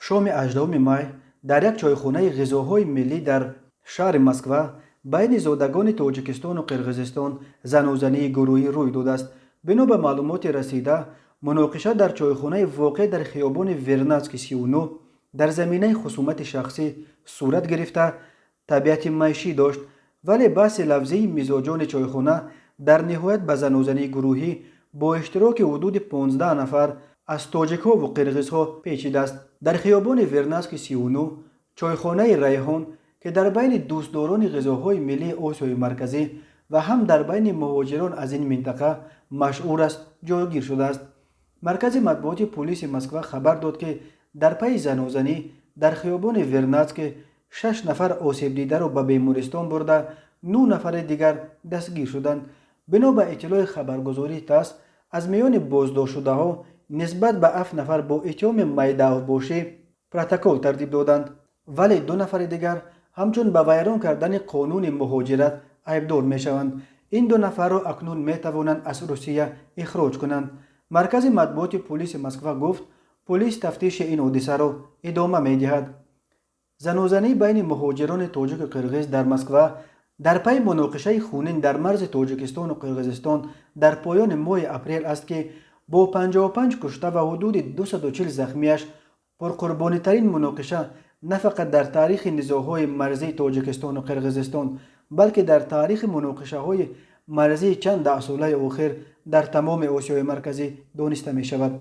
Шоми 18 май дар як чойхонаи ғизоҳои миллӣ дар шаҳри Москва байни зодагони Тоҷикистону Қирғизистон занозании гурӯҳӣ рӯй додааст. Бино ба маълумоти расида, муноқиша дар чойхонаи воқеъ дар хиёбони Вернадский 39 дар заминаи хусумати шахсӣ сурат гирифта, табиати майшӣ дошт, вале баҳси лафзии мизоҷони чойхона дар ниҳоят ба занозании гурӯҳӣ бо иштироки ҳудуди 15 нафар аз тоҷикҳову қирғизҳо печидааст. Дар хиёбони Вернадский 39 чойхонаи «Райҳон», ки дар байни дӯстдорони ғизоҳои миллии Осиёи Марказӣ ва ҳам дар байни муҳоҷирон аз ин минтақа машҳур аст, ҷойгир шудааст. Маркази матбуоти пулиси Москва хабар дод, ки дар пайи занозанӣ дар хиёбони Вернадский шаш нафар осебдидаро ба бемористон бурда, нӯ нафари дигар дастгир шуданд. Бино ба иттилои хабаргузории ТАСС, аз миёни боздоштшудаҳо нисбат ба ҳафт нафар бо иттиҳоми майдаавбошӣ протокол тартиб доданд, вале ду нафари дигар ҳамчун ба вайрон кардани қонуни муҳоҷират айбдор мешаванд. Ин ду нафарро акнун метавонанд аз Русия ихроҷ кунанд. Маркази матбуоти пулиси Москва гуфт, пулис тафтиши ин ҳодисаро идома медиҳад. Занозанӣ байни муҳоҷирони тоҷику қирғиз дар Москва дар пайи муноқишаи хунин дар марзи Тоҷикистону Қирғизистон дар поёни моҳи апрел аст, ки бо 55 кушта ва ҳудуди 240 захмияш пурқурбонитарин муноқиша на фақат дар таърихи низоъҳои марзии Тоҷикистону Қирғизистон, балки дар таърихи муноқишаҳои марзии чанд даҳсолаи охир дар тамоми Осиёи Марказӣ дониста мешавад.